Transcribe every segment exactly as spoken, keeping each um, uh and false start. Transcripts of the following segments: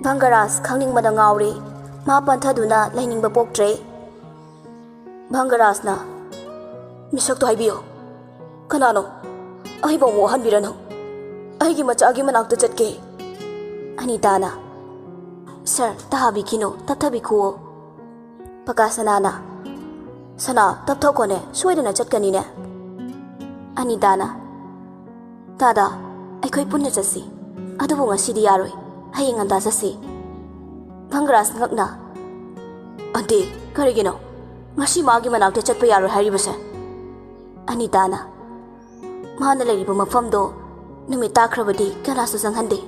ꯚꯪꯒꯔꯥꯖ ꯈꯪꯅꯤꯡꯕꯗ ꯉꯥꯎꯔꯦ꯫ ꯃꯥ ꯄꯟꯊꯗꯨꯅ ꯂꯩꯅꯤꯡꯕ ꯄꯣꯛꯇ꯭ꯔꯦ꯫ ꯚꯪꯒꯔꯥꯖꯅ, "ꯃꯤꯁꯛꯇꯣ ꯍꯥꯏꯕꯤꯌꯨ꯫ ꯀꯅꯥꯅꯣ? ꯑꯩꯕꯨ ꯑꯃꯨꯛ ꯋꯥꯍꯟꯕꯤꯔꯅꯨ꯫ ꯑꯩꯒꯤ ꯃꯆꯥꯒꯤ ꯃꯅꯥꯛꯇ ꯆꯠꯀꯦ꯫" ꯑꯅꯤꯇꯥꯅ, "ꯁꯔ, ꯇꯥꯍꯕꯤꯈꯤꯅꯨ, ꯇꯞꯊꯕꯤꯈꯨꯑꯣ꯫" ꯄꯀꯥꯁꯅꯥꯅ, "ꯁꯅꯥ, ꯇꯞꯊꯧꯀꯣꯅꯦ, ꯁꯣꯏꯗꯅ ꯆꯠꯀꯅꯤꯅꯦ꯫" ꯑꯅꯤꯇꯥꯅ, "ꯗꯥꯗꯥ, ꯑꯩꯈꯣꯏ ꯄꯨꯟꯅ ꯆꯠꯁꯤ꯫ ꯑꯗꯨꯕꯨ ꯉꯁꯤꯗꯤ ꯌꯥꯔꯣꯏ꯫ ꯍꯌꯦꯡ ꯉꯟꯇꯥ ꯆꯠꯁꯤ꯫" ꯚꯪꯒꯔꯥꯖ ꯉꯛꯅ, "ꯑꯟꯇꯤ, ꯀꯔꯤꯒꯤꯅꯣ? ꯉꯁꯤ ꯃꯥꯒꯤ ꯃꯅꯥꯛꯇ ꯆꯠꯄ ꯌꯥꯔꯣꯏ ꯍꯥꯏꯔꯤꯕꯁꯦ?" ꯑꯅꯤꯇꯥꯅ, "ꯃꯥꯅ ꯂꯩꯔꯤꯕ ꯃꯐꯝꯗꯣ ꯅꯨꯃꯤꯠ ꯇꯥꯈ꯭ꯔꯕꯗꯤ ꯀꯅꯥꯁꯨ ꯆꯪꯍꯟꯗꯦ꯫"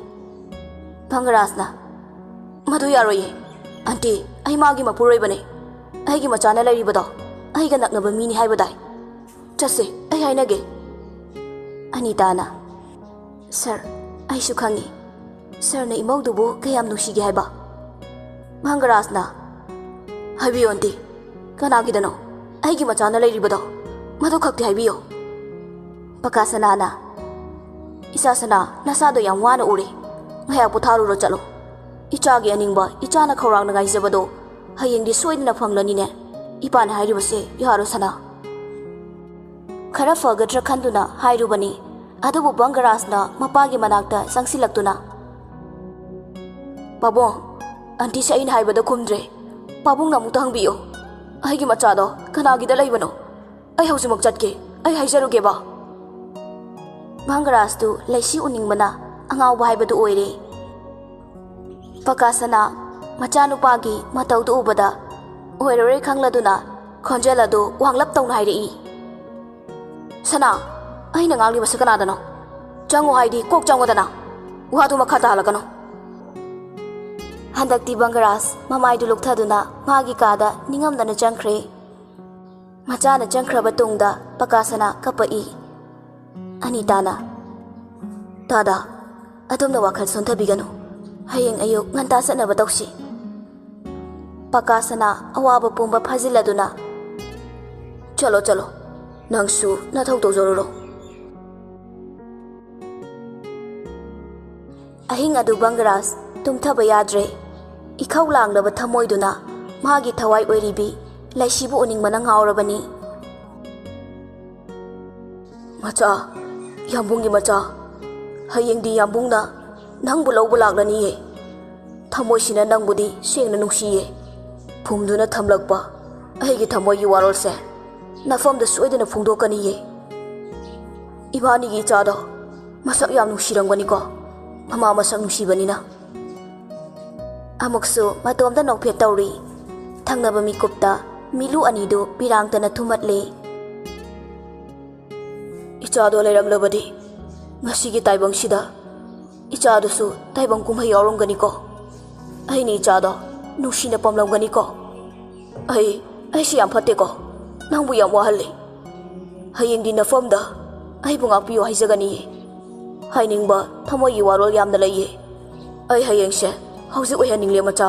ꯚꯪꯒꯔꯥꯖꯅ, "ꯃꯗꯨ ꯌꯥꯔꯣꯏꯌꯦ꯫ ꯑꯟꯇꯤ, ꯑꯩ ꯃꯥꯒꯤ ꯃꯄꯨꯔꯣꯏꯕꯅꯦ꯫ ꯑꯩꯒꯤ ꯃꯆꯥꯅ ꯂꯩꯔꯤꯕꯗꯣ ꯑꯩꯒ ꯅꯛꯅꯕ ꯃꯤꯅꯤ ꯍꯥꯏꯕ ꯇꯥꯏ꯫ ꯆꯠꯁꯦ, ꯑꯩ ꯍꯥꯏꯅꯒꯦ꯫" ꯑꯅꯤꯇꯥꯅ, "ꯁꯔ, ꯑꯩꯁꯨ ꯈꯪꯉꯤ꯫ ꯁꯔꯅ ꯏꯃꯧꯗꯨꯕꯨ ꯀꯌꯥꯝ ꯅꯨꯡꯁꯤꯒꯦ ꯍꯥꯏꯕ꯫" ꯃꯪꯒꯔꯥꯖꯅ, "ꯍꯥꯏꯕꯤꯌꯨ ꯑꯟꯇꯤ, ꯀꯅꯥꯒꯤꯗꯅꯣ ꯑꯩꯒꯤ ꯃꯆꯥꯅ ꯂꯩꯔꯤꯕꯗꯣ? ꯃꯗꯨ ꯈꯛꯇꯤ ꯍꯥꯏꯕꯤꯌꯨ꯫" ꯄꯀꯥꯁꯅꯥꯅ, "ꯏꯆꯥ ꯁꯅꯥ, ꯅꯁꯥꯗꯣ ꯌꯥꯝ ꯋꯥꯅ ꯎꯔꯦ꯫ ꯉꯥꯏꯍꯥꯛ ꯄꯣꯊꯥꯔꯨꯔꯣ ꯆꯠꯂꯣ꯫ ꯏꯆꯥꯒꯤ ꯑꯅꯤꯡꯕ, ꯏꯆꯥꯅ ꯈꯧꯔꯥꯡꯅ ꯉꯥꯏꯖꯕꯗꯣ ꯍꯌꯦꯡꯗꯤ ꯁꯣꯏꯗꯅ ꯐꯪꯂꯅꯤꯅꯦ꯫ ꯏꯄꯥꯅ ꯍꯥꯏꯔꯤꯕꯁꯦ ꯌꯥꯔꯣ ꯁꯅꯥ꯫" ꯈꯔ ꯐꯒꯗ꯭ꯔꯥ ꯈꯟꯗꯨꯅ ꯍꯥꯏꯔꯨꯕꯅꯤ꯫ ꯑꯗꯨꯕꯨ ꯕꯪꯒꯔꯥꯖꯅ ꯃꯄꯥꯒꯤ ꯃꯅꯥꯛꯇ ꯆꯪꯁꯤꯜꯂꯛꯇꯨꯅ, "ꯄꯥꯕꯨꯡ, ꯑꯟꯇꯤꯁꯦ ꯑꯩꯅ ꯍꯥꯏꯕꯗ ꯈꯨꯝꯗ꯭ꯔꯦ꯫ ꯄꯥꯕꯨꯡꯅ ꯑꯃꯨꯛꯇ ꯍꯪꯕꯤꯌꯨ꯫ ꯑꯩꯒꯤ ꯃꯆꯥꯗꯣ ꯀꯅꯥꯒꯤꯗ ꯂꯩꯕꯅꯣ? ꯑꯩ ꯍꯧꯖꯤꯛꯃꯛ ꯆꯠꯀꯦ꯫ ꯑꯩ ꯍꯥꯏꯖꯔꯨꯒꯦꯕ꯫" ꯕꯪꯒꯔꯥꯖꯇꯨ ꯂꯩꯁꯤ ꯎꯅꯤꯡꯕꯅ ꯑꯉꯥꯎꯕ ꯍꯥꯏꯕꯗꯨ ꯑꯣꯏꯔꯦ꯫ ꯄꯀꯥꯁꯅꯥ ꯃꯆꯥꯅꯨꯄꯥꯒꯤ ꯃꯇꯧꯗꯨ ꯎꯕꯗ ꯑꯣꯏꯔꯔꯣꯏ ꯈꯪꯂꯗꯨꯅ ꯈꯣꯟꯖꯦꯜ ꯑꯗꯨ ꯋꯥꯡꯂꯞ ꯇꯧꯅ ꯍꯥꯏꯔꯛꯏ, "ꯁꯅꯥ, ꯑꯩꯅ ꯉꯥꯡꯂꯤꯕꯁꯤ ꯀꯅꯥꯗꯅꯣ? ꯆꯪꯉꯨ ꯍꯥꯏꯗꯤ ꯀꯣꯛ ꯆꯪꯉꯨꯗꯅ꯫ ꯋꯥꯗꯨ ꯃꯈꯥ ꯇꯥꯍꯜꯂꯛꯀꯅꯨ꯫" ꯍꯟꯗꯛꯇꯤ ꯕꯪꯒꯔꯥꯖ ꯃꯃꯥꯏꯗꯨ ꯂꯨꯛꯊꯗꯨꯅ ꯃꯥꯒꯤ ꯀꯥꯗ ꯅꯤꯡꯉꯝꯗꯅ ꯆꯪꯈ꯭ꯔꯦ꯫ ꯃꯆꯥꯅ ꯆꯪꯈ꯭ꯔꯕ ꯇꯨꯡꯗ ꯄꯀꯥꯁꯅꯥ ꯀꯞꯄꯛꯏ꯫ ꯑꯅꯤꯇꯥꯅ, "ꯗꯥꯗꯥ, ꯑꯗꯣꯝꯅ ꯋꯥꯈꯜ ꯁꯣꯟꯊꯕꯤꯒꯅꯨ꯫ ꯍꯌꯦꯡ ꯑꯌꯨꯛ ꯉꯟꯇꯥ ꯆꯠꯅꯕ ꯇꯧꯁꯤ꯫" ꯄꯀꯥꯁꯅꯥ ꯑꯋꯥꯕ ꯄꯨꯝꯕ ꯐꯥꯖꯤꯜꯂꯗꯨꯅ, "ꯆꯠꯂꯣ, ꯆꯠꯂꯣ꯫ ꯅꯪꯁꯨ ꯅꯊꯧ ꯇꯧꯖꯔꯨꯔꯣ꯫" ꯑꯍꯤꯡ ꯑꯗꯨ ꯕꯪꯒꯔꯥꯖ ꯇꯨꯝꯊꯕ ꯌꯥꯗ꯭ꯔꯦ꯫ ꯏꯈꯧ ꯂꯥꯡꯂꯕ ꯊꯃꯣꯏꯗꯨꯅ ꯃꯥꯒꯤ ꯊꯋꯥꯏ ꯑꯣꯏꯔꯤꯕꯤ ꯂꯩꯁꯤꯕꯨ ꯎꯅꯤꯡꯕꯅ ꯉꯥꯎꯔꯕꯅꯤ꯫ "ꯃꯆꯥ, ꯌꯥꯝꯕꯨꯡꯒꯤ ꯃꯆꯥ, ꯍꯌꯦꯡꯗꯤ ꯌꯥꯝꯕꯨꯡꯅ ꯅꯪꯕꯨ ꯂꯧꯕ ꯂꯥꯛꯂꯅꯤꯌꯦ꯫ ꯊꯃꯣꯏꯁꯤꯅ ꯅꯪꯕꯨꯗꯤ ꯁꯦꯡꯅ ꯅꯨꯡꯁꯤꯌꯦ꯫ ꯐꯨꯝꯗꯨꯅ ꯊꯝꯂꯛꯄ ꯑꯩꯒꯤ ꯊꯃꯣꯏꯒꯤ ꯋꯥꯔꯣꯜꯁꯦ ꯅꯐꯝꯗ ꯁꯣꯏꯗꯅ ꯐꯣꯡꯗꯣꯛꯀꯅꯤꯌꯦ꯫ ꯏꯕꯥꯅꯤꯒꯤ ꯏꯆꯥꯗꯣ ꯃꯁꯛ ꯌꯥꯝ ꯅꯨꯡꯁꯤꯔꯝꯒꯅꯤꯀꯣ, ꯃꯃꯥ ꯃꯁꯛ ꯅꯨꯡꯁꯤꯕꯅꯤꯅ꯫" ꯑꯃꯨꯛꯁꯨ ꯃꯇꯣꯝꯇ ꯅꯣꯛꯐꯦꯠ ꯇꯧꯔꯤ꯫ ꯊꯪꯅꯕ ꯃꯤꯀꯨꯞꯇ ꯃꯤꯂꯨ ꯑꯅꯤꯗꯨ ꯄꯤꯔꯥꯡꯇꯅ ꯊꯨꯝꯍꯠꯂꯤ꯫ "ꯏꯆꯥꯗꯣ ꯂꯩꯔꯝꯂꯕꯗꯤ ꯉꯁꯤꯒꯤ ꯇꯥꯏꯕꯪꯁꯤꯗ ꯏꯆꯥꯗꯨꯁꯨ ꯇꯥꯏꯕꯪ ꯀꯨꯝꯍꯩ ꯌꯥꯎꯔꯝꯒꯅꯤꯀꯣ꯫ ꯑꯩꯅ ꯏꯆꯥꯗꯣ ꯅꯨꯡꯁꯤꯅ ꯄꯝꯂꯝꯒꯅꯤꯀꯣ꯫ ꯑꯩ, ꯑꯩꯁꯤ ꯌꯥꯝ ꯐꯠꯇꯦꯀꯣ꯫ ꯅꯪꯕꯨ ꯌꯥꯝ ꯋꯥꯍꯜꯂꯦ꯫ ꯍꯌꯦꯡꯗꯤ ꯅꯐꯝꯗ ꯑꯩꯕꯨ ꯉꯥꯛꯄꯤꯌꯨ ꯍꯥꯏꯖꯒꯅꯤꯌꯦ꯫ ꯍꯥꯏꯅꯤꯡꯕ ꯊꯃꯣꯏꯒꯤ ꯋꯥꯔꯣꯜ ꯌꯥꯝꯅ ꯂꯩꯌꯦ꯫ ꯑꯩ ꯍꯌꯦꯡꯁꯦ ꯍꯧꯖꯤꯛ ꯑꯣꯏꯍꯟꯅꯤꯡꯂꯦ, ꯃꯆꯥ꯫"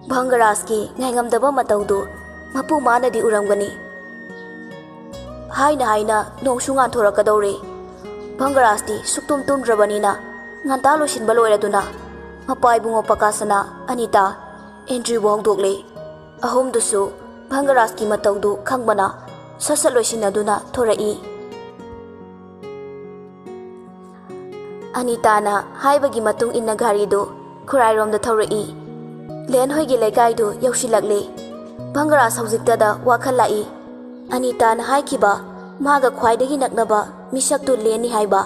ꯚꯪꯒꯔꯥꯖꯀꯤ ꯉꯥꯏꯉꯝꯗꯕ ꯃꯇꯧꯗꯨ ꯃꯄꯨ ꯃꯥꯅꯗꯤ ꯎꯔꯝꯒꯅꯤ꯫ ꯍꯥꯏꯅ ꯍꯥꯏꯅ ꯅꯣꯡꯁꯨ ꯉꯥꯟꯊꯣꯔꯛꯀꯗꯧꯔꯦ꯫ ꯚꯪꯒꯔꯥꯖꯇꯤ ꯁꯨꯛꯇꯨꯝ ꯇꯨꯝꯗ꯭ꯔꯕꯅꯤꯅ ꯉꯟꯇꯥ ꯂꯣꯏꯁꯤꯟꯕ ꯂꯣꯏꯔꯗꯨꯅ ꯃꯄꯥ ꯏꯕꯨꯡꯉꯣ ꯄꯀꯥꯁꯅꯥ, ꯑꯅꯤꯇꯥ, ꯑꯦꯟꯗ꯭ꯔꯤꯕꯨ ꯍꯧꯗꯣꯛꯂꯦ꯫ ꯑꯍꯨꯝꯗꯨꯁꯨ ꯚꯪꯒꯔꯥꯖꯀꯤ ꯃꯇꯧꯗꯨ ꯈꯪꯕꯅ ꯁꯠ ꯁꯠ ꯂꯣꯏꯁꯤꯟꯅꯗꯨꯅ ꯊꯣꯔꯛꯏ꯫ ꯑꯅꯤꯇꯥꯅ ꯍꯥꯏꯕꯒꯤ ꯃꯇꯨꯡ ꯏꯟꯅ ꯒꯥꯔꯤꯗꯨ ꯈꯨꯔꯥꯏꯔꯣꯝꯗ ꯊꯧꯔꯛꯏ꯫ ꯂꯦꯟ ꯍꯣꯏꯒꯤ ꯂꯩꯀꯥꯏꯗꯨ ꯌꯧꯁꯤꯜꯂꯛꯂꯦ꯫ ꯚꯪꯒꯔꯥꯖ ꯍꯧꯖꯤꯛꯇꯗ ꯋꯥꯈꯜ ꯂꯥꯛꯏ꯫ ꯑꯅꯤꯇꯥꯅ ꯍꯥꯏꯈꯤꯕ ꯃꯥꯒ ꯈ꯭ꯋꯥꯏꯗꯒꯤ ꯅꯛꯅꯕ ꯃꯤꯁꯛꯇꯨ ꯂꯦꯟꯅꯤ ꯍꯥꯏꯕ꯫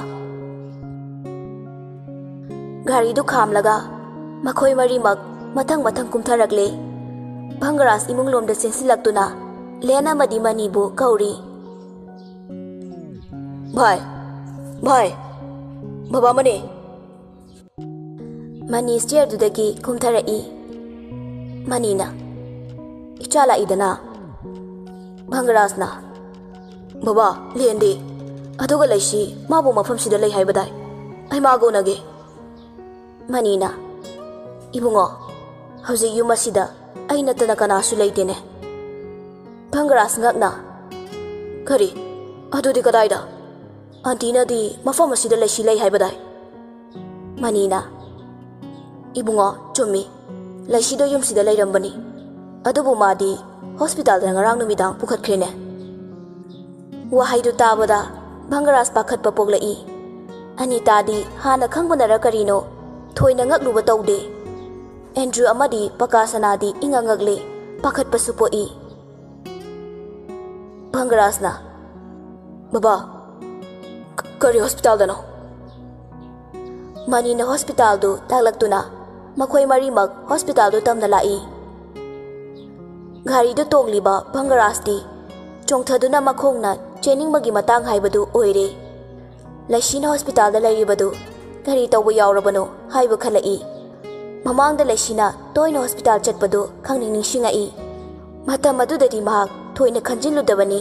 ꯒꯥꯔꯤꯗꯨ ꯈꯥꯝꯂꯒ ꯃꯈꯣꯏ ꯃꯔꯤꯃꯛ ꯃꯊꯪ ꯃꯊꯪ ꯀꯨꯝꯊꯔꯛꯂꯦ꯫ ꯚꯪꯒꯔꯥꯖ ꯏꯃꯨꯡꯂꯣꯝꯗ ꯆꯦꯟꯁꯤꯜꯂꯛꯇꯨꯅ ꯂꯦꯟ ꯑꯃꯗꯤ ꯃꯅꯤꯕꯨ ꯀꯧꯔꯤ꯫ "ꯚꯥꯏ, ꯚꯥꯏ, ꯕꯕꯥ ꯃꯅꯤ!" ꯃꯅꯤ ꯁ꯭ꯇꯤꯌꯔꯗꯨꯗꯒꯤ ꯀꯨꯝꯊꯔꯛꯏ꯫ ꯃꯅꯤꯅ, "ꯏꯆꯥ ꯂꯥꯛꯏꯗꯅ?" ꯚꯪꯒꯔꯥꯖꯅ, "ꯕꯕꯥ, ꯂꯦꯟꯗꯤ? ꯑꯗꯨꯒ ꯂꯩꯁꯤ ꯃꯥꯕꯨ ꯃꯐꯝꯁꯤꯗ ꯂꯩ ꯍꯥꯏꯕꯗꯥꯏ? ꯑꯩ ꯃꯥꯒ ꯎꯅꯒꯦ꯫" ꯃꯅꯤꯅ, "ꯏꯕꯨꯡꯉꯣ, ꯍꯧꯖꯤꯛ ꯌꯨꯝ ꯑꯁꯤꯗ ꯑꯩ ꯅꯠꯇꯅ ꯀꯅꯥꯁꯨ ꯂꯩꯇꯦꯅꯦ꯫" ꯚꯪꯒꯔꯥꯖ ꯉꯛꯅ, "ꯀꯔꯤ? ꯑꯗꯨꯗꯤ ꯀꯗꯥꯏꯗ?" "ꯑꯟꯇꯤꯅꯗꯤ ꯃꯐꯝ ꯑꯁꯤꯗ ꯂꯩꯁꯤ ꯂꯩ ꯍꯥꯏꯕꯗꯥꯏ?" ꯃꯅꯤꯅ, "ꯏꯕꯨꯡꯉꯣ, ꯆꯨꯝꯃꯤ꯫ ꯂꯩꯁꯤꯗꯣ ꯌꯨꯝꯁꯤꯗ ꯂꯩꯔꯝꯕꯅꯤ꯫ ꯑꯗꯨꯕꯨ ꯃꯥꯗꯤ ꯍꯣꯁꯄꯤꯇꯥꯜꯗ ꯉꯔꯥꯡ ꯅꯨꯃꯤꯗꯥꯡ ꯄꯨꯈꯠꯈ꯭ꯔꯦꯅꯦ꯫" ꯋꯥꯍꯩꯗꯨ ꯇꯥꯕꯗ ꯚꯪꯒꯔꯥꯖ ꯄꯥꯈꯠꯄ ꯄꯣꯛꯂꯛꯏ꯫ ꯑꯅꯤꯇꯥꯗꯤ ꯍꯥꯟꯅ ꯈꯪꯕꯅꯔ ꯀꯔꯤꯅꯣ, ꯊꯣꯏꯅ ꯉꯛꯂꯨꯕ ꯇꯧꯗꯦ꯫ ꯑꯦꯟꯗ꯭ꯔꯨ ꯑꯃꯗꯤ ꯄꯀꯥꯁꯅꯥꯗꯤ ꯏꯉꯛ ꯉꯛꯂꯦ, ꯄꯥꯈꯠꯄꯁꯨ ꯄꯣꯛꯏ꯫ ꯚꯪꯒꯔꯥꯖꯅ, "ꯕꯕꯥ, ꯀ-, ꯀꯔꯤ ꯍꯣꯁꯄꯤꯇꯥꯜꯗꯅꯣ?" ꯃꯅꯤꯅ ꯍꯣꯁꯄꯤꯇꯥꯜꯗꯨ ꯇꯥꯛꯂꯛꯇꯨꯅ ꯃꯈꯣꯏ ꯃꯔꯤꯃꯛ ꯍꯣꯁꯄꯤꯇꯥꯜꯗꯨ ꯇꯝꯅ ꯂꯥꯛꯏ꯫ ꯒꯥꯔꯤꯗꯨ ꯇꯣꯡꯂꯤꯕ ꯚꯪꯒꯔꯥꯖꯇꯤ ꯆꯣꯡꯊꯗꯨꯅ ꯃꯈꯣꯡꯅ ꯆꯦꯟꯅꯤꯡꯕꯒꯤ ꯃꯇꯥꯡ ꯍꯥꯏꯕꯗꯨ ꯑꯣꯏꯔꯦ꯫ ꯂꯩꯁꯤꯅ ꯍꯣꯁꯄꯤꯇꯥꯜꯗ ꯂꯩꯔꯤꯕꯗꯨ ꯀꯔꯤ ꯇꯧꯕ ꯌꯥꯎꯔꯕꯅꯣ ꯍꯥꯏꯕ ꯈꯜꯂꯛꯏ꯫ ꯃꯃꯥꯡꯗ ꯂꯩꯁꯤꯅ ꯇꯣꯏꯅ ꯍꯣꯁꯄꯤꯇꯥꯜ ꯆꯠꯄꯗꯨ ꯈꯪꯅꯤꯡ ꯅꯤꯡꯁꯤꯡꯉꯛꯏ꯫ ꯃꯇꯝ ꯑꯗꯨꯗꯗꯤ ꯃꯍꯥꯛ ꯊꯣꯏꯅ ꯈꯟꯖꯤꯜꯂꯨꯗꯕꯅꯤ꯫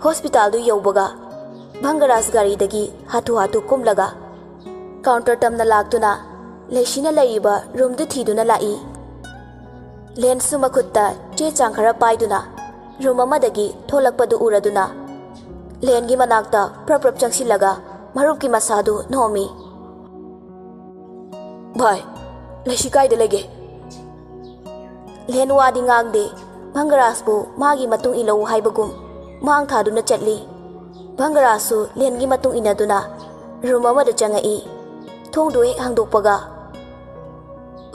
ꯍꯣꯁꯄꯤꯇꯥꯜꯗꯨ ꯌꯧꯕꯒ ꯚꯪꯒꯔꯥꯖ ꯒꯥꯔꯤꯗꯒꯤ ꯍꯥꯊꯨ ꯍꯥꯊꯨ ꯀꯨꯝꯂꯒ ꯀꯥꯎꯟꯇꯔ ꯇꯝꯅ ꯂꯥꯛꯇꯨꯅ ꯂꯩꯁꯤꯅ ꯂꯩꯔꯤꯕ ꯔꯨꯝꯗꯨ ꯊꯤꯗꯨꯅ ꯂꯥꯛꯏ꯫ ꯂꯦꯟꯁꯨ ꯃꯈꯨꯠꯇ ꯆꯦ ꯆꯥꯡ ꯈꯔ ꯄꯥꯏꯗꯨꯅ ꯔꯨꯝ ꯑꯃꯗꯒꯤ ꯊꯣꯛꯂꯛꯄꯗꯨ ꯎꯔꯗꯨꯅ ꯂꯦꯟꯒꯤ ꯃꯅꯥꯛꯇ ꯄ꯭ꯔꯞ ꯄ꯭ꯔꯞ ꯆꯪꯁꯤꯜꯂꯒ ꯃꯔꯨꯞꯀꯤ ꯃꯁꯥꯗꯨ ꯅꯣꯝꯃꯤ꯫ "ꯚꯥꯏ, ꯂꯩꯁꯤ ꯀꯥꯏꯗ ꯂꯩꯒꯦ?" ꯂꯦꯟ ꯋꯥꯗꯤ ꯉꯥꯡꯗꯦ꯫ ꯚꯪꯒꯔꯥꯖꯄꯨ ꯃꯥꯒꯤ ꯃꯇꯨꯡ ꯏꯜꯂꯛꯎ ꯍꯥꯏꯕꯒꯨꯝ ꯃꯥꯡ ꯊꯥꯗꯨꯅ ꯆꯠꯂꯤ꯫ ꯚꯪꯒꯔꯥꯖꯁꯨ ꯂꯦꯟꯒꯤ ꯃꯇꯨꯡ ꯏꯟꯅꯗꯨꯅ ꯔꯨꯝ ꯑꯃꯗ ꯆꯪꯉꯛꯏ꯫ ꯊꯣꯡꯗꯨ ꯍꯦꯛ ꯍꯥꯡꯗꯣꯛꯄꯒ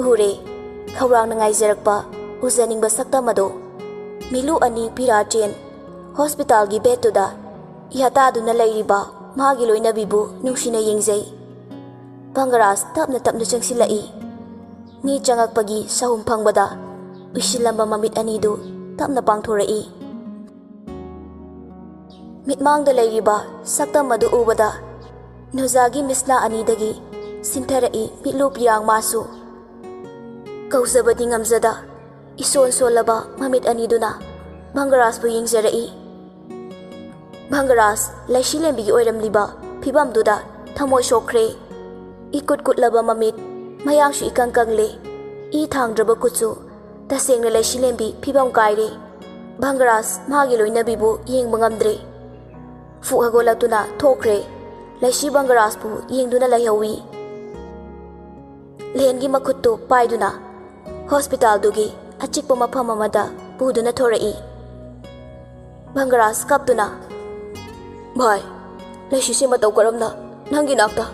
ꯎꯔꯦ, ꯈꯧꯔꯥꯡꯅ ꯉꯥꯏꯖꯔꯛꯄ, ꯎꯖꯅꯤꯡꯕ ꯁꯛꯇꯝ ꯑꯗꯣ꯫ ꯃꯤꯠꯂꯨ ꯑꯅꯤ ꯄꯤꯔꯥ ꯆꯦꯟ ꯍꯣꯁꯄꯤꯇꯥꯜꯒꯤ ꯕꯦꯗꯇꯨꯗ ꯌꯥꯇꯥꯗꯨꯅ ꯂꯩꯔꯤꯕ ꯃꯥꯒꯤ ꯂꯣꯏꯅꯕꯤꯕꯨ ꯅꯨꯡꯁꯤꯅ ꯌꯦꯡꯖꯩ꯫ ꯚꯪꯒꯔꯥꯖ ꯇꯞꯅ ꯇꯞꯅ ꯆꯪꯁꯤꯜꯂꯛꯏ꯫ ꯃꯤ ꯆꯪꯉꯛꯄꯒꯤ ꯁꯍꯨꯝ ꯐꯪꯕꯗ ꯎꯏꯁꯤꯜꯂꯝꯕ ꯃꯃꯤꯠ ꯑꯅꯤꯗꯨ ꯇꯞꯅ ꯄꯥꯡꯊꯣꯔꯛꯏ꯫ ꯃꯤꯠꯃꯥꯡꯗ ꯂꯩꯔꯤꯕ ꯁꯛꯇꯝ ꯑꯗꯨ ꯎꯕꯗ ꯅꯨꯖꯥꯒꯤ ꯃꯤꯠꯁꯅꯥ ꯑꯅꯤꯗꯒꯤ ꯁꯤꯟꯊꯔꯛꯏ ꯃꯤꯠꯂꯨ ꯄꯤꯔꯥꯡ ꯃꯥꯁꯨ꯫ ꯀꯧꯖꯕꯗꯤ ꯉꯝꯖꯗ ꯏꯁꯣꯟ ꯁꯣꯜꯂꯕ ꯃꯃꯤꯠ ꯑꯅꯤꯗꯨꯅ ꯚꯪꯒꯔꯥꯖꯄꯨ ꯌꯦꯡꯖꯔꯛꯏ꯫ ꯚꯪꯒꯔꯥꯖ ꯂꯩꯁꯤꯂꯦꯝꯕꯤꯒꯤ ꯑꯣꯏꯔꯝꯂꯤꯕ ꯐꯤꯕꯝꯗꯨꯗ ꯊꯃꯣꯏ ꯁꯣꯛꯈ꯭ꯔꯦ꯫ ꯏꯀꯨꯠ ꯀꯨꯠꯂꯕ ꯃꯃꯤꯠ, ꯃꯌꯥꯡꯁꯨ ꯏꯀꯪ ꯀꯪꯂꯦ꯫ ꯏ ꯊꯥꯡꯗ꯭ꯔꯕ ꯀꯨꯠꯁꯨ꯫ ꯇꯁꯦꯡꯅ ꯂꯩꯁꯤꯂꯦꯝꯕꯤ ꯐꯤꯕꯝ ꯀꯥꯏꯔꯦ꯫ ꯚꯪꯒꯔꯥꯖ ꯃꯥꯒꯤ ꯂꯣꯏꯅꯕꯤꯕꯨ ꯌꯦꯡꯕ ꯉꯝꯗ꯭ꯔꯦ꯫ ꯐꯨꯛ ꯍꯧꯒꯠꯂꯛꯇꯨꯅ ꯊꯣꯛꯈ꯭ꯔꯦ꯫ ꯂꯩꯁꯤ ꯚꯪꯒꯔꯥꯖꯄꯨ ꯌꯦꯡꯗꯨꯅ ꯂꯩꯍꯧꯏ꯫ ꯂꯦꯟꯒꯤ ꯃꯈꯨꯠꯇꯨ ꯄꯥꯏꯗꯨꯅ ꯍꯣꯁꯄꯤꯇꯥꯜꯗꯨꯒꯤ ꯑꯆꯤꯛꯄ ꯃꯐꯝ ꯑꯃꯗ ꯄꯨꯗꯨꯅ ꯊꯣꯔꯛꯏ꯫ ꯚꯪꯒꯔꯥꯖ ꯀꯞꯇꯨꯅ, "ꯚꯥꯏ, ꯂꯩꯁꯤꯁꯦ ꯃꯇꯧ ꯀꯔꯝꯅ ꯅꯪꯒꯤ ꯅꯥꯛꯇ?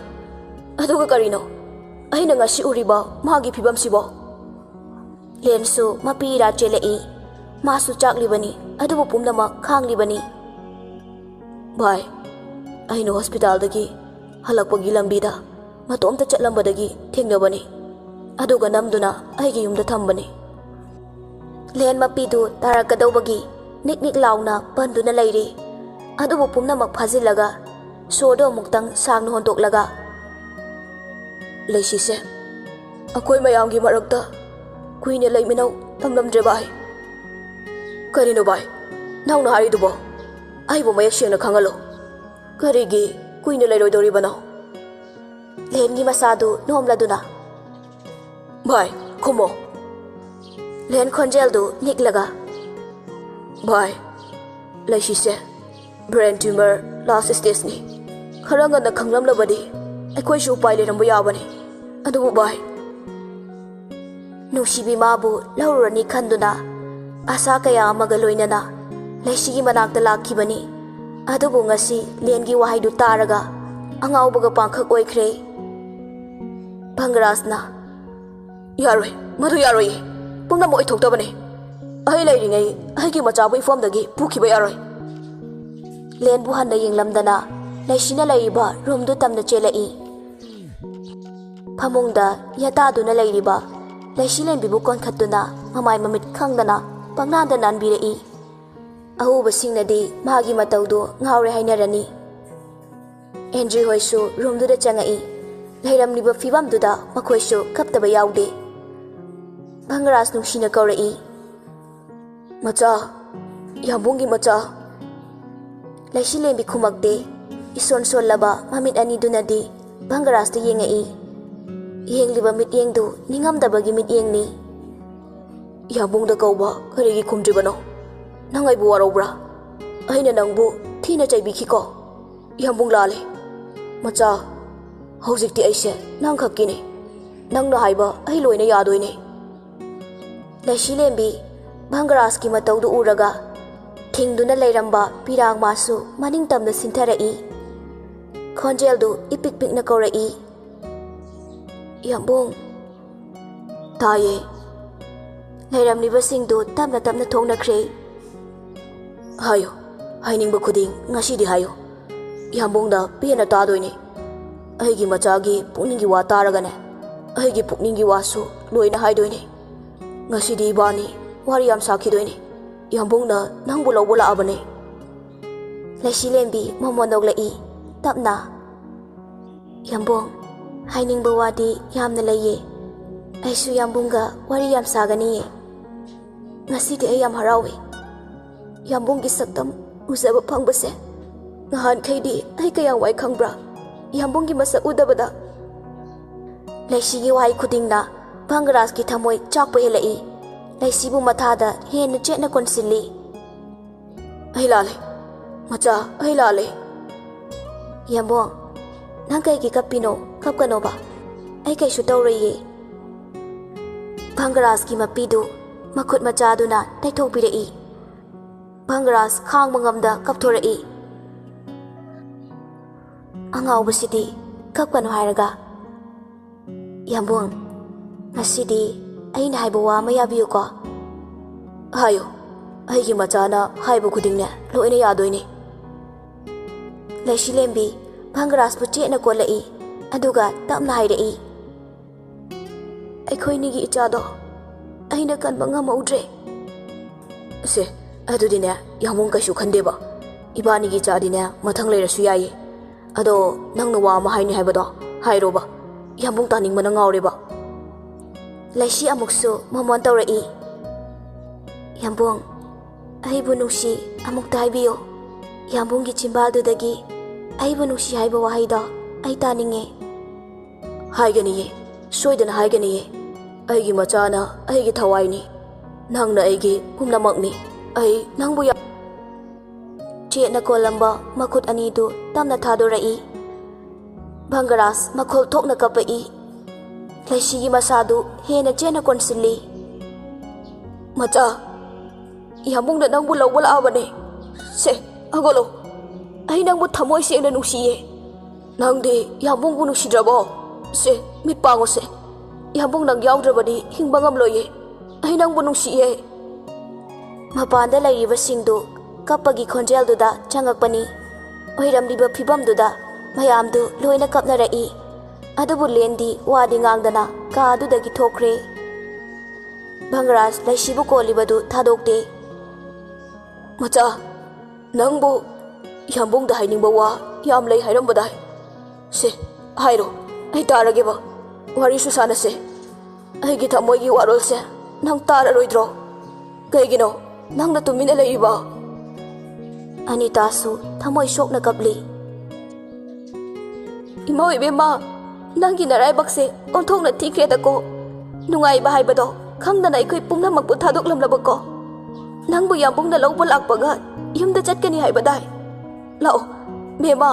ꯑꯗꯨꯒ ꯀꯔꯤꯅꯣ ꯑꯩꯅ ꯉꯁꯤ ꯎꯔꯤꯕ ꯃꯥꯒꯤ ꯐꯤꯕꯝꯁꯤꯕꯣ?" ꯂꯦꯟꯁꯨ ꯃꯄꯤ ꯏꯔꯥ ꯆꯦꯜꯂꯛꯏ꯫ ꯃꯥꯁꯨ ꯆꯥꯛꯂꯤꯕꯅꯤ, ꯑꯗꯨꯕꯨ ꯄꯨꯝꯅꯃꯛ ꯈꯥꯡꯂꯤꯕꯅꯤ꯫ "ꯚꯥꯏ, ꯑꯩꯅ ꯍꯣꯁꯄꯤꯇꯥꯜꯗꯒꯤ ꯍꯜꯂꯛꯄꯒꯤ ꯂꯝꯕꯤꯗ ꯃꯇꯣꯝꯇ ꯆꯠꯂꯝꯕꯗꯒꯤ ꯊꯦꯡꯅꯕꯅꯤ꯫ ꯑꯗꯨꯒ ꯅꯝꯗꯨꯅ ꯑꯩꯒꯤ ꯌꯨꯝꯗ ꯊꯝꯕꯅꯤ꯫" ꯂꯦꯟ ꯃꯄꯤꯗꯨ ꯇꯥꯔꯛꯀꯗꯧꯕꯒꯤ ꯅꯤꯛ ꯅꯤꯛ ꯂꯥꯎꯅ ꯄꯟꯗꯨꯅ ꯂꯩꯔꯤ꯫ ꯑꯗꯨꯕꯨ ꯄꯨꯝꯅꯃꯛ ꯐꯥꯖꯤꯜꯂꯒ ꯁꯣꯔꯗꯣ ꯑꯃꯨꯛꯇꯪ ꯁꯥꯡꯅ ꯍꯣꯟꯗꯣꯛꯂꯒ, "ꯂꯩꯁꯤꯁꯦ ꯑꯩꯈꯣꯏ ꯃꯌꯥꯝꯒꯤ ꯃꯔꯛꯇ ꯀꯨꯏꯅ ꯂꯩꯃꯤꯟꯅꯧ ꯇꯝꯂꯝꯗ꯭ꯔꯦ ꯚꯥꯏ꯫" "ꯀꯔꯤꯅꯣ ꯚꯥꯏ, ꯅꯪꯅ ꯍꯥꯏꯔꯤꯗꯨꯕꯣ? ꯑꯩꯕꯨ ꯃꯌꯦꯛ ꯁꯦꯡꯅ ꯈꯪꯍꯜꯂꯣ꯫ ꯀꯔꯤꯒꯤ ꯀꯨꯏꯅ ꯂꯩꯔꯣꯏꯗꯧꯔꯤꯕꯅꯣ?" ꯂꯦꯟꯒꯤ ꯃꯁꯥꯗꯨ ꯅꯣꯝꯂꯗꯨꯅ, "ꯚꯥꯏ, ꯈꯨꯝꯃꯣ꯫" ꯂꯦꯟ ꯈꯣꯟꯖꯦꯜꯗꯨ ꯅꯤꯛꯂꯒ, "ꯚꯥꯏ, ꯂꯩꯁꯤꯁꯦ ꯕ꯭ꯔꯦꯟ ꯇ꯭ꯌꯨꯃꯔ ꯂꯥꯁ ꯁ꯭ꯇꯦꯖꯅꯤ꯫ ꯈꯔ ꯉꯟꯅ ꯈꯪꯂꯝꯂꯕꯗꯤ ꯑꯩꯈꯣꯏꯁꯨ ꯎꯄꯥꯏ ꯂꯩꯔꯝꯕ ꯌꯥꯕꯅꯤ꯫ ꯑꯗꯨꯕꯨ ꯚꯥꯏ꯫" ꯅꯨꯡꯁꯤꯕꯤ ꯃꯥꯕꯨ ꯂꯧꯔꯨꯔꯅꯤ ꯈꯟꯗꯨꯅ ꯑꯁꯥ ꯀꯌꯥ ꯑꯃꯒ ꯂꯣꯏꯅꯅ ꯂꯩꯁꯤꯒꯤ ꯃꯅꯥꯛꯇ ꯂꯥꯛꯈꯤꯕꯅꯤ꯫ ꯑꯗꯨꯕꯨ ꯉꯁꯤ ꯂꯦꯟꯒꯤ ꯋꯥꯍꯩꯗꯨ ꯇꯥꯔꯒ ꯑꯉꯥꯎꯕꯒ ꯄꯥꯡꯈꯛ ꯑꯣꯏꯈ꯭ꯔꯦ꯫ ꯚꯪꯒꯔꯥꯖꯅ, "ꯌꯥꯔꯣꯏ, ꯃꯗꯨ ꯌꯥꯔꯣꯏꯌꯦ꯫ ꯄꯨꯝꯅꯃꯛ ꯑꯣꯏꯊꯣꯛꯇꯕꯅꯦ꯫ ꯑꯩ ꯂꯩꯔꯤꯉꯩ ꯑꯩꯒꯤ ꯃꯆꯥꯕꯨ ꯏꯐꯝꯗꯒꯤ ꯄꯨꯈꯤꯕ ꯌꯥꯔꯣꯏ꯫" ꯂꯦꯟꯕꯨ ꯍꯟꯅ ꯌꯦꯡꯂꯝꯗꯅ ꯂꯩꯁꯤꯅ ꯂꯩꯔꯤꯕ ꯔꯨꯝꯗꯨ ꯇꯝꯅ ꯆꯦꯜꯂꯛꯏ꯫ ꯐꯃꯨꯡꯗ ꯌꯥꯇꯥꯗꯨꯅ ꯂꯩꯔꯤꯕ ꯂꯩꯁꯤ ꯂꯦꯟꯕꯤꯕꯨ ꯀꯣꯟꯈꯠꯇꯨꯅ ꯃꯃꯥꯏ ꯃꯃꯤꯠ ꯈꯪꯗꯅ ꯄꯪꯅꯥꯟꯗ ꯅꯥꯟꯕꯤꯔꯛꯏ꯫ ꯑꯎꯕꯁꯤꯡꯅꯗꯤ ꯃꯥꯒꯤ ꯃꯇꯧꯗꯨ ꯉꯥꯎꯔꯦ ꯍꯥꯏꯅꯔꯅꯤ꯫ ꯑꯦꯟꯗ꯭ꯔꯤ ꯍꯣꯏꯁꯨ ꯔꯨꯝꯗꯨꯗ ꯆꯪꯉꯛꯏ꯫ ꯂꯩꯔꯝꯂꯤꯕ ꯐꯤꯕꯝꯗꯨꯗ ꯃꯈꯣꯏꯁꯨ ꯀꯞꯇꯕ ꯌꯥꯎꯗꯦ꯫ ꯚꯪꯒꯔꯥꯖ ꯅꯨꯡꯁꯤꯅ ꯀꯧꯔꯛꯏ, "ꯃꯆꯥ, ꯌꯥꯝꯕꯨꯡꯒꯤ ꯃꯆꯥ꯫" ꯂꯩꯁꯤꯂꯦꯝꯕꯤ ꯈꯨꯝꯃꯛꯇꯦ꯫ ꯏꯁꯣꯟ ꯁꯣꯜꯂꯕ ꯃꯃꯤꯠ ꯑꯅꯤꯗꯨꯅꯗꯤ ꯚꯪꯒꯔꯥꯖꯇ ꯌꯦꯡꯉꯛꯏ꯫ ꯌꯦꯡꯂꯤꯕ ꯃꯤꯠꯌꯦꯡꯗꯨ ꯅꯤꯡꯉꯝꯗꯕꯒꯤ ꯃꯤꯠꯌꯦꯡꯅꯤ꯫ "ꯌꯥꯝꯕꯨꯡꯗ ꯀꯧꯕ ꯀꯔꯤꯒꯤ ꯈꯨꯝꯗ꯭ꯔꯤꯕꯅꯣ?" ꯅꯪ ꯑꯩꯕꯨ ꯋꯥꯔꯧꯕ꯭ꯔꯥ? ꯑꯩꯅ ꯅꯪꯕꯨ ꯊꯤꯅ ꯆꯩꯕꯤꯈꯤꯀꯣ꯫ ꯌꯥꯝꯕꯨꯡ, ꯂꯥꯜꯂꯦ꯫ ꯃꯆꯥ, ꯍꯧꯖꯤꯛꯇꯤ ꯑꯩꯁꯦ ꯅꯪꯈꯛꯀꯤꯅꯤ꯫ ꯅꯪꯅ ꯍꯥꯏꯕ ꯑꯩ ꯂꯣꯏꯅ ꯌꯥꯗꯣꯏꯅꯦ꯫ ꯂꯩꯁꯤꯂꯦꯝꯕꯤ ꯚꯪꯒꯔꯥꯖꯀꯤ ꯃꯇꯧꯗꯨ ꯎꯔꯒ ꯊꯤꯡꯗꯨꯅ ꯂꯩꯔꯝꯕ ꯄꯤꯔꯥꯡ ꯃꯥꯁꯨ ꯃꯅꯤꯡ ꯇꯝꯅ ꯁꯤꯟꯊꯔꯛꯏ꯫ ꯈꯣꯟꯖꯦꯜꯗꯨ ꯏꯄꯤꯛ ꯄꯤꯛꯅ ꯀꯧꯔꯛꯏ꯫ ꯌꯥꯝꯕꯨꯡ꯫ ꯇꯥꯏꯌꯦ꯫ ꯂꯩꯔꯝꯂꯤꯕꯁꯤꯡꯗꯨ ꯇꯞꯅ ꯇꯞꯅ ꯊꯣꯛꯅꯈ꯭ꯔꯦ꯫ ꯍꯥꯏꯌꯨ, ꯍꯥꯏꯅꯤꯡꯕ ꯈꯨꯗꯤꯡ ꯉꯁꯤꯗꯤ ꯍꯥꯏꯌꯨ꯫ ꯌꯥꯝꯕꯨꯡꯅ ꯄꯦꯟꯅ ꯇꯥꯗꯣꯏꯅꯤ꯫ ꯑꯩꯒꯤ ꯃꯆꯥꯒꯤ ꯄꯨꯛꯅꯤꯡꯒꯤ ꯋꯥ ꯇꯥꯔꯒꯅꯦ, ꯑꯩꯒꯤ ꯄꯨꯛꯅꯤꯡꯒꯤ ꯋꯥꯁꯨ ꯂꯣꯏꯅ ꯍꯥꯏꯗꯣꯏꯅꯤ꯫ ꯉꯁꯤꯗꯤ ꯏꯕꯥꯅꯤ ꯋꯥꯔꯤ ꯌꯥꯝ ꯁꯥꯈꯤꯗꯣꯏꯅꯤ꯫ ꯌꯥꯝꯕꯨꯡꯅ ꯅꯪꯕꯨ ꯂꯧꯕ ꯂꯥꯛꯑꯕꯅꯦ꯫ ꯂꯩꯁꯤꯂꯦꯝꯕꯤ ꯃꯃꯣꯟ ꯅꯣꯛꯂꯛꯏ, ꯇꯞꯅ꯫ ꯌꯥꯝꯕꯨꯡ, ꯍꯥꯏꯅꯤꯡꯕ ꯋꯥꯗꯤ ꯌꯥꯝꯅ ꯂꯩꯌꯦ꯫ ꯑꯩꯁꯨ ꯌꯥꯝꯕꯨꯡꯒ ꯋꯥꯔꯤ ꯌꯥꯝ ꯁꯥꯒꯅꯤꯌꯦ꯫ ꯉꯁꯤꯗꯤ ꯑꯩ ꯌꯥꯝ ꯍꯔꯥꯎꯏ꯫ ꯌꯥꯝꯕꯨꯡꯒꯤ ꯁꯛꯇꯝ ꯎꯖꯕ ꯐꯪꯕꯁꯦ ꯅꯍꯥꯟꯈꯩꯗꯤ ꯑꯩ ꯀꯌꯥꯝ ꯋꯥꯏ ꯈꯪꯕ꯭ꯔꯥ? ꯌꯥꯝꯕꯨꯡꯒꯤ ꯃꯁꯛ ꯎꯗꯕꯗ꯫ ꯂꯩꯁꯤꯒꯤ ꯋꯥꯍꯩ ꯈꯨꯗꯤꯡꯅ ꯚꯪꯒꯔꯥꯖꯀꯤ ꯊꯃꯣꯏ ꯆꯥꯛꯄ ꯍꯦꯜꯂꯛꯏ꯫ ꯂꯩꯁꯤꯕꯨ ꯃꯊꯥꯗ ꯍꯦꯟꯅ ꯆꯦꯠꯅ ꯀꯣꯟꯁꯤꯜꯂꯤ꯫ ꯑꯩ ꯂꯥꯜꯂꯦ, ꯃꯆꯥ, ꯑꯩ ꯂꯥꯜꯂꯦ꯫ ꯌꯥꯝꯕꯨꯡ, ꯅꯪ ꯀꯩꯒꯤ ꯀꯞꯄꯤꯅꯣ? ꯀꯞꯀꯅꯣꯕ, ꯑꯩ ꯀꯩꯁꯨ ꯇꯧꯔꯣꯏꯌꯦ꯫ ꯚꯪꯒꯔꯥꯖꯀꯤ ꯃꯄꯤꯗꯨ ꯃꯈꯨꯠ ꯃꯆꯥꯗꯨꯅ ꯇꯩꯊꯣꯛꯄꯤꯔꯛꯏ꯫ ꯚꯪꯒꯔꯥꯖ ꯈꯥꯡꯕ ꯉꯝꯗ ꯀꯞꯊꯣꯔꯛꯏ꯫ ꯑꯉꯥꯎꯕꯁꯤꯗꯤ ꯀꯞꯀꯅꯨ ꯍꯥꯏꯔꯒ꯫ ꯌꯥꯝꯕꯨꯡ, ꯉꯁꯤꯗꯤ ꯑꯩꯅ ꯍꯥꯏꯕ ꯋꯥ ꯑꯃ ꯌꯥꯕꯤꯌꯨꯀꯣ꯫ ꯍꯥꯏꯌꯨ, ꯑꯩꯒꯤ ꯃꯆꯥꯅ ꯍꯥꯏꯕ ꯈꯨꯗꯤꯡꯅꯦ ꯂꯣꯏꯅ ꯌꯥꯗꯣꯏꯅꯤ꯫ ꯂꯩꯁꯤꯂꯦꯝꯕꯤ ꯚꯪꯒꯔꯥꯖꯄꯨ ꯆꯦꯠꯅ ꯀꯣꯜꯂꯛꯏ, ꯑꯗꯨꯒ ꯇꯞꯅ ꯍꯥꯏꯔꯛꯏ꯫ ꯑꯩꯈꯣꯏꯅꯤꯒꯤ ꯏꯆꯥꯗꯣ ꯑꯩꯅ ꯀꯟꯕ ꯉꯝꯍꯧꯗ꯭ꯔꯦ꯫ ꯁꯦ, ꯑꯗꯨꯗꯤꯅꯦ, ꯌꯥꯝꯕꯨꯡ ꯀꯩꯁꯨ ꯈꯟꯗꯦꯕ꯫ ꯏꯕꯥꯅꯤꯒꯤ ꯏꯆꯥꯗꯤꯅꯦ ꯃꯊꯪ ꯂꯩꯔꯁꯨ ꯌꯥꯏꯌꯦ꯫ ꯑꯗꯣ ꯅꯪꯅ ꯋꯥ ꯑꯃ ꯍꯥꯏꯅꯤ ꯍꯥꯏꯕꯗꯣ ꯍꯥꯏꯔꯣꯕ꯫ ꯌꯥꯝꯕꯨꯡ ꯇꯥꯅꯤꯡꯕꯅ ꯉꯥꯎꯔꯦꯕ꯫ ꯂꯩꯁꯤ ꯑꯃꯨꯛꯁꯨ ꯃꯃꯣꯟ ꯇꯧꯔꯛꯏ꯫ ꯌꯥꯝꯕꯨꯡ, ꯑꯩꯕꯨ ꯅꯨꯡꯁꯤ ꯑꯃꯨꯛꯇ ꯍꯥꯏꯕꯤꯌꯨ꯫ ꯌꯥꯝꯕꯨꯡꯒꯤ ꯆꯤꯝꯕꯥꯜꯗꯨꯗꯒꯤ ꯑꯩꯕꯨ ꯅꯨꯡꯁꯤ ꯍꯥꯏꯕ ꯋꯥꯍꯩꯗꯣ ꯑꯩ ꯇꯥꯅꯤꯡꯉꯦ꯫ ꯍꯥꯏꯒꯅꯤꯌꯦ, ꯁꯣꯏꯗꯅ ꯍꯥꯏꯒꯅꯤꯌꯦ꯫ ꯑꯩꯒꯤ ꯃꯆꯥꯅ ꯑꯩꯒꯤ ꯊꯋꯥꯏꯅꯤ꯫ ꯅꯪꯅ ꯑꯩꯒꯤ ꯄꯨꯝꯅꯃꯛꯅꯤ꯫ ꯑꯩ ꯅꯪꯕꯨ ꯌꯥꯝ ꯆꯦꯠꯅ ꯀꯣꯜꯂꯝꯕ ꯃꯈꯨꯠ ꯑꯅꯤꯗꯨ ꯇꯞꯅ ꯊꯥꯗꯣꯔꯛꯏ꯫ ꯚꯪꯒꯔꯥꯖ ꯃꯈꯣꯜ ꯊꯣꯛꯅ ꯀꯞꯄꯛꯏ꯫ ꯂꯩꯁꯤꯒꯤ ꯃꯁꯥꯗꯨ ꯍꯦꯟꯅ ꯆꯦꯠꯅ ꯀꯣꯟꯁꯤꯜꯂꯤ꯫ "ꯃꯆꯥ, ꯌꯥꯝꯕꯨꯡꯅ ꯅꯪꯕꯨ ꯂꯧꯕ ꯂꯥꯛꯑꯕꯅꯦ꯫ ꯁꯦ, ꯍꯧꯒꯠꯂꯣ꯫ ꯑꯩ ꯅꯪꯕꯨ ꯊꯃꯣꯏ ꯁꯦꯡꯅ ꯅꯨꯡꯁꯤꯌꯦ꯫ ꯅꯪꯗꯤ ꯌꯥꯝꯕꯨꯡꯕꯨ ꯅꯨꯡꯁꯤꯗ꯭ꯔꯕꯣ? ꯁꯦ, ꯃꯤꯠ ꯄꯥꯡꯉꯨꯁꯦ꯫ ꯌꯥꯝꯕꯨꯡ ꯅꯪ ꯌꯥꯎꯗ꯭ꯔꯕꯗꯤ ꯍꯤꯡꯕ ꯉꯝꯂꯣꯏꯌꯦ꯫ ꯑꯩ ꯅꯪꯕꯨ ꯅꯨꯡꯁꯤꯌꯦ꯫" ꯃꯄꯥꯟꯗ ꯂꯩꯔꯤꯕꯁꯤꯡꯗꯨ ꯀꯞꯄꯒꯤ ꯈꯣꯟꯖꯦꯜꯗꯨꯗ ꯆꯪꯉꯛꯄꯅꯤ꯫ ꯑꯣꯏꯔꯝꯂꯤꯕ ꯐꯤꯕꯝꯗꯨꯗ ꯃꯌꯥꯝꯗꯨ ꯂꯣꯏꯅ ꯀꯞꯅꯔꯛꯏ꯫ ꯑꯗꯨꯕꯨ ꯂꯦꯟꯗꯤ ꯋꯥꯗꯤ ꯉꯥꯡꯗꯅ ꯀꯥ ꯑꯗꯨꯗꯒꯤ ꯊꯣꯛꯈ꯭ꯔꯦ꯫ ꯚꯪꯒꯔꯥꯖ ꯂꯩꯁꯤꯕꯨ ꯀꯣꯜꯂꯤꯕꯗꯨ ꯊꯥꯗꯣꯛꯇꯦ꯫ "ꯃꯆꯥ, ꯅꯪꯕꯨ ꯌꯥꯝꯕꯨꯡꯗ ꯍꯥꯏꯅꯤꯡꯕ ꯋꯥ ꯌꯥꯝ ꯂꯩ ꯍꯥꯏꯔꯝꯕꯗꯥꯏ꯫ ꯁꯦ, ꯍꯥꯏꯔꯣ, ꯑꯩ ꯇꯥꯔꯒꯦꯕ꯫ ꯋꯥꯔꯤꯁꯨ ꯁꯥꯟꯅꯁꯦ꯫ ꯑꯩꯒꯤ ꯊꯃꯣꯏꯒꯤ ꯋꯥꯔꯣꯜꯁꯦ ꯅꯪ ꯇꯥꯔꯔꯣꯏꯗ꯭ꯔꯣ? ꯀꯩꯒꯤꯅꯣ ꯅꯪꯅ ꯇꯨꯃꯤꯟꯅ ꯂꯩꯔꯤꯕ?" ꯑꯅꯤꯇꯥꯁꯨ ꯊꯃꯣꯏ ꯁꯣꯛꯅ ꯀꯞꯂꯤ꯫ "ꯏꯃꯥ ꯏꯕꯦꯝꯃ, ꯅꯪꯒꯤ ꯅꯔꯥꯏꯕꯛꯁꯦ ꯑꯣꯟꯊꯣꯛꯅ ꯊꯤꯈ꯭ꯔꯦꯗꯀꯣ꯫ ꯅꯨꯡꯉꯥꯏꯕ ꯍꯥꯏꯕꯗꯣ ꯈꯪꯗꯅ ꯑꯩꯈꯣꯏ ꯄꯨꯝꯅꯃꯛꯄꯨ ꯊꯥꯗꯣꯛꯂꯝꯂꯕꯀꯣ꯫ ꯅꯪꯕꯨ ꯌꯥꯝꯕꯨꯡꯅ ꯂꯧꯕ ꯂꯥꯛꯄꯒ ꯌꯨꯝꯗ ꯆꯠꯀꯅꯤ ꯍꯥꯏꯕꯗꯥꯏ? ꯂꯥꯛꯑꯣ, ꯕꯦꯝꯃ,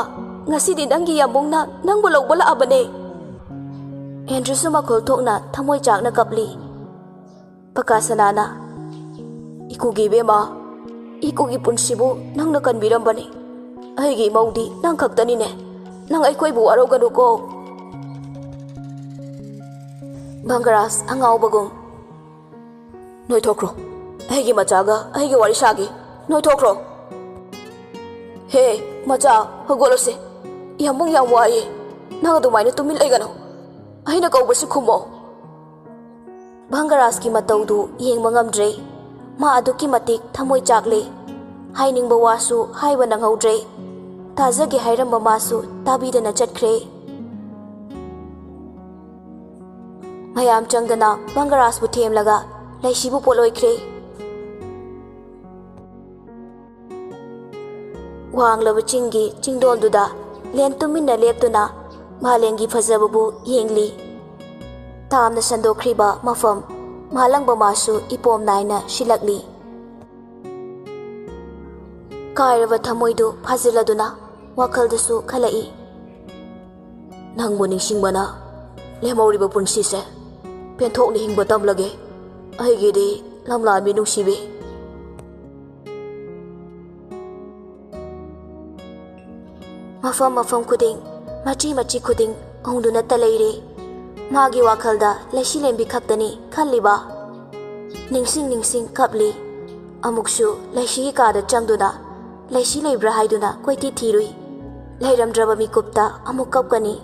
ꯉꯁꯤꯗꯤ ꯅꯪꯒꯤ ꯌꯥꯝꯕꯨꯡꯅ ꯅꯪꯕꯨ ꯂꯧꯕ ꯂꯥꯛꯑꯕꯅꯦ꯫" ꯑꯦꯟꯗ꯭ꯔꯨꯁꯨ ꯃꯈꯣꯜ ꯊꯣꯛꯅ ꯊꯃꯣꯏ ꯆꯥꯛꯅ ꯀꯞꯂꯤ꯫ ꯄꯀꯥ ꯁꯅꯥꯅ, "ꯏꯀꯨꯒꯤ ꯏꯕꯦꯝꯃ, ꯏꯀꯨꯒꯤ ꯄꯨꯟꯁꯤꯕꯨ ꯅꯪꯅ ꯀꯟꯕꯤꯔꯝꯕꯅꯤ꯫ ꯑꯩꯒꯤ ꯏꯃꯧꯗꯤ ꯅꯪ ꯈꯛꯇꯅꯤꯅꯦ꯫ ꯅꯪ ꯑꯩꯈꯣꯏꯕꯨ ꯋꯥꯔꯧꯒꯅꯨꯀꯣ꯫" ꯚꯪꯒꯔꯥꯖ ꯑꯉꯥꯎꯕꯒꯨꯝ, "ꯅꯣꯏꯊꯣꯛꯈ꯭ꯔꯣ꯫ ꯑꯩꯒꯤ ꯃꯆꯥꯒ ꯑꯩꯒꯤ ꯋꯥꯔꯤ ꯁꯥꯒꯦ꯫ ꯅꯣꯏꯊꯣꯛꯈ꯭ꯔꯣ꯫ ꯍꯦ, ꯃꯆꯥ, ꯍꯧꯒꯠꯂꯣꯁꯦ꯫ ꯌꯥꯝꯕꯨꯡ ꯌꯥꯝ ꯋꯥꯏꯌꯦ꯫ ꯅꯪ ꯑꯗꯨꯃꯥꯏꯅ ꯇꯨꯃꯤꯟ ꯂꯩꯒꯅꯨ꯫ ꯑꯩꯅ ꯀꯧꯕꯁꯤ ꯈꯨꯝꯃꯣ꯫" ꯚꯪꯒꯔꯥꯖꯀꯤ ꯃꯇꯧꯗꯨ ꯌꯦꯡꯕ ꯉꯝꯗ꯭ꯔꯦ꯫ ꯃꯥ ꯑꯗꯨꯛꯀꯤ ꯃꯇꯤꯛ ꯊꯃꯣꯏ ꯆꯥꯛꯂꯦ꯫ ꯍꯥꯏꯅꯤꯡꯕ ꯋꯥꯁꯨ ꯍꯥꯏꯕ ꯅꯪꯍꯧꯗ꯭ꯔꯦ꯫ ꯇꯥꯖꯒꯦ ꯍꯥꯏꯔꯝꯕ ꯃꯥꯁꯨ ꯇꯥꯕꯤꯗꯅ ꯆꯠꯈ꯭ꯔꯦ꯫ ꯃꯌꯥꯝ ꯆꯪꯗꯅ ꯚꯪꯒꯔꯥꯖꯄꯨ ꯊꯦꯝꯂꯒ ꯂꯩꯁꯤꯕꯨ ꯄꯣꯠꯂꯣꯏꯈ꯭ꯔꯦ꯫ ꯋꯥꯡꯂꯕ ꯆꯤꯡꯒꯤ ꯆꯤꯡꯗꯣꯜꯗꯨꯗ ꯂꯦꯟ ꯇꯨꯃꯤꯟꯅ ꯂꯦꯞꯇꯨꯅ ꯃꯥꯂꯦꯝꯒꯤ ꯐꯖꯕꯕꯨ ꯌꯦꯡꯂꯤ꯫ ꯇꯥꯝꯅ ꯁꯟꯗꯣꯛꯈ꯭ꯔꯤꯕ ꯃꯐꯝ ꯃꯥꯂꯪꯕ ꯃꯥꯁꯨ ꯏꯄꯣꯝ ꯅꯥꯏꯅ ꯁꯤꯜꯂꯛꯂꯤ꯫ ꯀꯥꯏꯔꯕ ꯊꯃꯣꯏꯗꯨ ꯐꯥꯖꯤꯜꯂꯗꯨꯅ ꯋꯥꯈꯜꯗꯁꯨ ꯈꯜꯂꯛꯏ꯫ ꯅꯪꯕꯨ ꯅꯤꯡꯁꯤꯡꯕꯅ ꯂꯦꯝꯍꯧꯔꯤꯕ ꯄꯨꯟꯁꯤꯁꯦ ꯄꯦꯟꯊꯣꯛꯅ ꯍꯤꯡꯕ ꯇꯝꯂꯒꯦ꯫ ꯑꯩꯒꯤꯗꯤ ꯂꯝꯂꯥꯟꯕꯤ ꯅꯨꯡꯁꯤꯕꯤ꯫ ꯃꯐꯝ ꯃꯐꯝ ꯈꯨꯗꯤꯡ, ꯃꯆꯤ ꯃꯆꯤ ꯈꯨꯗꯤꯡ ꯎꯪꯗꯨꯅꯇ ꯂꯩꯔꯦ꯫ ꯃꯥꯒꯤ ꯋꯥꯈꯜꯗ ꯂꯩꯁꯤꯂꯦꯝꯕꯤ ꯈꯛꯇꯅꯤ ꯈꯜꯂꯤꯕ꯫ ꯅꯤꯡꯁꯤꯡ ꯅꯤꯡꯁꯤꯡ ꯀꯞꯂꯤ꯫ ꯑꯃꯨꯛꯁꯨ ꯂꯩꯁꯤꯒꯤ ꯀꯥꯗ ꯆꯪꯗꯨꯅ ꯂꯩꯁꯤ ꯂꯩꯕ꯭ꯔꯥ ꯍꯥꯏꯗꯨꯅ ꯀꯣꯏꯊꯤ ꯊꯤꯔꯨꯏ꯫ ꯂꯩꯔꯝꯗ꯭ꯔꯕ ꯃꯤꯀꯨꯞꯇ ꯑꯃꯨꯛ ꯀꯞꯀꯅꯤ꯫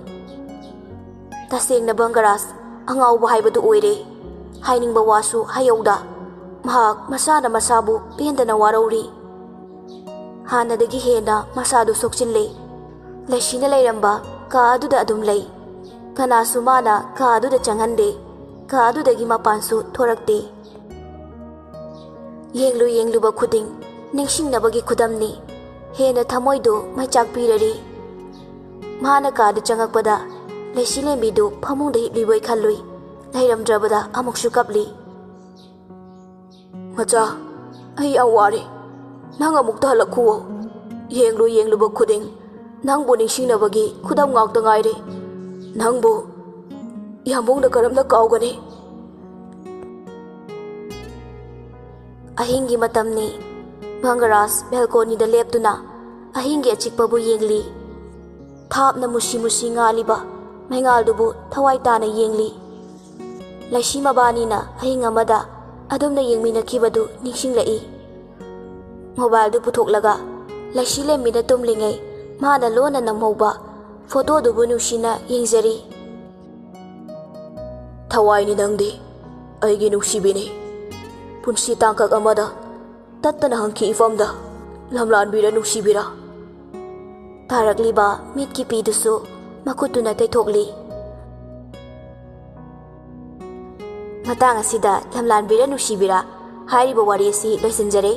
ꯇꯁꯦꯡꯅ ꯕꯪꯒꯔꯥꯖ ꯑꯉꯥꯎꯕ ꯍꯥꯏꯕꯗꯨ ꯑꯣꯏꯔꯦ꯫ ꯍꯥꯏꯅꯤꯡꯕ ꯋꯥꯁꯨ ꯍꯥꯏꯍꯧꯗ꯫ ꯃꯍꯥꯛ ꯃꯁꯥꯅ ꯃꯁꯥꯕꯨ ꯄꯦꯟꯗꯅ ꯋꯥꯔꯧꯔꯤ꯫ ꯍꯥꯟꯅꯗꯒꯤ ꯍꯦꯟꯅ ꯃꯁꯥꯗꯨ ꯁꯣꯛꯆꯤꯜꯂꯦ꯫ ꯂꯩꯁꯤꯅ ꯂꯩꯔꯝꯕ ꯀꯥ ꯑꯗꯨꯗ ꯑꯗꯨꯝ ꯂꯩ꯫ ꯀꯅꯥꯁꯨ ꯃꯥꯅ ꯀꯥ ꯑꯗꯨꯗ ꯆꯪꯍꯟꯗꯦ꯫ ꯀꯥ ꯑꯗꯨꯗꯒꯤ ꯃꯄꯥꯟꯁꯨ ꯊꯣꯔꯛꯇꯦ꯫ ꯌꯦꯡꯂꯨ ꯌꯦꯡꯂꯨꯕ ꯈꯨꯗꯤꯡ ꯅꯤꯡꯁꯤꯡꯅꯕꯒꯤ ꯈꯨꯗꯝꯅꯤ꯫ ꯍꯦꯟꯅ ꯊꯃꯣꯏꯗꯨ ꯃꯩꯆꯥꯛ ꯄꯤꯔꯔꯤ꯫ ꯃꯥꯅ ꯀꯥꯗ ꯆꯪꯉꯛꯄꯗ ꯂꯩꯁꯤꯂꯦꯝꯕꯤꯗꯨ ꯐꯃꯨꯡꯗ ꯍꯤꯞꯂꯤꯕꯣꯏ ꯈꯜꯂꯨꯏ꯫ ꯂꯩꯔꯝꯗ꯭ꯔꯕꯗ ꯑꯃꯨꯛꯁꯨ ꯀꯞꯂꯤ꯫ "ꯃꯆꯥ, ꯑꯩ ꯌꯥꯝ ꯋꯥꯔꯦ꯫ ꯅꯪ ꯑꯃꯨꯛꯇ ꯍꯜꯂꯛꯈꯨꯋꯣ꯫ ꯌꯦꯡꯂꯨ ꯌꯦꯡꯂꯨꯕ ꯈꯨꯗꯤꯡ ꯅꯪꯕꯨ ꯅꯤꯡꯁꯤꯡꯅꯕꯒꯤ ꯈꯨꯗꯝ ꯉꯥꯛꯇ ꯉꯥꯏꯔꯦ꯫ ꯅꯪꯕꯨ ꯌꯥꯝꯕꯨꯡꯅ ꯀꯔꯝꯅ ꯀꯥꯎꯒꯅꯤ?" ꯑꯍꯤꯡꯒꯤ ꯃꯇꯝꯅꯤ꯫ ꯃꯪꯒꯔꯥꯖ ꯕꯦꯜꯀꯣꯅꯤꯗ ꯂꯦꯞꯇꯨꯅ ꯑꯍꯤꯡꯒꯤ ꯑꯆꯤꯛꯄꯕꯨ ꯌꯦꯡꯂꯤ꯫ ꯊꯥꯞꯅ ꯃꯨꯁꯤ ꯃꯨꯁꯤ ꯉꯥꯜꯂꯤꯕ ꯃꯩꯉꯥꯜꯗꯨꯕꯨ ꯊꯋꯥꯏ ꯇꯥꯅ ꯌꯦꯡꯂꯤ꯫ ꯂꯩꯁꯤ ꯃꯕꯥꯅꯤꯅ ꯑꯍꯤꯡ ꯑꯃꯗ ꯑꯗꯨꯝꯅ ꯌꯦꯡꯃꯤꯟꯅꯈꯤꯕꯗꯨ ꯅꯤꯡꯁꯤꯡꯂꯛꯏ꯫ ꯃꯣꯕꯥꯏꯜꯗꯨ ꯄꯨꯊꯣꯛꯂꯒ ꯂꯩꯁꯤ ꯂꯦꯝꯕꯤꯅ ꯇꯨꯝꯂꯤꯉꯩ ꯃꯥꯅ ꯂꯣꯟꯅ ꯅꯝꯍꯧꯕ ꯐꯣꯇꯣꯗꯨꯕꯨ ꯅꯨꯡꯁꯤꯅ ꯌꯦꯡꯖꯔꯤ꯫ "ꯊꯋꯥꯏꯅꯤ ꯅꯪꯗꯤ, ꯑꯩꯒꯤ ꯅꯨꯡꯁꯤꯕꯤꯅꯤ꯫ ꯄꯨꯟꯁꯤ ꯇꯥꯡꯀꯛ ꯑꯃꯗ ꯇꯠꯇꯅ ꯍꯪꯈꯤ ꯏꯐꯝꯗ ꯂꯝꯂꯥꯟꯕꯤꯔ ꯅꯨꯡꯁꯤꯕꯤꯔ?" ꯇꯥꯔꯛꯂꯤꯕ ꯃꯤꯠꯀꯤ ꯄꯤꯗꯨꯁꯨ ꯃꯈꯨꯠꯇꯨꯅ ꯇꯩꯊꯣꯛꯂꯤ꯫ ꯃꯇꯥꯡ ꯑꯁꯤꯗ ꯂꯝꯂꯥꯟꯕꯤꯔ ꯅꯨꯡꯁꯤꯕꯤꯔ ꯍꯥꯏꯔꯤꯕ ꯋꯥꯔꯤ ꯑꯁꯤ ꯂꯣꯏꯁꯤꯟꯖꯔꯦ꯫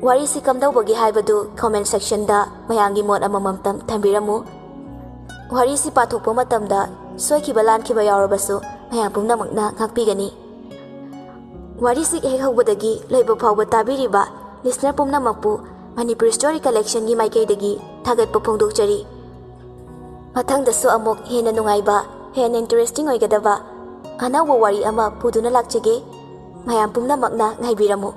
ꯋꯥꯔꯤꯁꯤ ꯀꯝꯗꯧꯕꯒꯦ ꯍꯥꯏꯕꯗꯨ comment sectionꯗ ꯃꯌꯥꯝꯒꯤ ꯃꯣꯠ ꯑꯃꯃꯝꯇꯪ ꯊꯝꯕꯤꯔꯝꯃꯨ꯫ ꯋꯥꯔꯤꯁꯤ ꯄꯥꯊꯣꯛꯄ ꯃꯇꯝꯗ ꯁꯣꯏꯈꯤꯕ ꯂꯥꯟꯈꯤꯕ ꯌꯥꯎꯔꯕꯁꯨ ꯃꯌꯥꯝ ꯄꯨꯝꯅꯃꯛꯅ ꯉꯥꯛꯄꯤꯒꯅꯤ꯫ ꯋꯥꯔꯤꯁꯤ ꯍꯦꯛ ꯍꯧꯕꯗꯒꯤ ꯂꯣꯏꯕ ꯐꯥꯎꯕ ꯇꯥꯕꯤꯔꯤꯕ listener ꯄꯨꯝꯅꯃꯛꯄꯨ ꯃꯅꯤꯄꯨꯔ ꯁ꯭ꯇꯣꯔꯤ ꯀꯂꯦꯛꯁꯟꯒꯤ ꯃꯥꯏꯀꯩꯗꯒꯤ ꯊꯥꯒꯠꯄ ꯐꯣꯡꯗꯣꯛꯆꯔꯤ꯫ ꯃꯊꯪꯗꯁꯨ ꯑꯃꯨꯛ ꯍꯦꯟꯅ ꯅꯨꯡꯉꯥꯏꯕ, ꯍꯦꯟꯅ ꯏꯟꯇꯔꯦꯁꯇꯤꯡ ꯑꯣꯏꯒꯗꯕ ꯑꯅꯧꯕ ꯋꯥꯔꯤ ꯑꯃ ꯄꯨꯗꯨꯅ ꯂꯥꯛꯆꯒꯦ꯫ ꯃꯌꯥꯝ ꯄꯨꯝꯅꯃꯛꯅ ꯉꯥꯏꯕꯤꯔꯝꯃꯨ꯫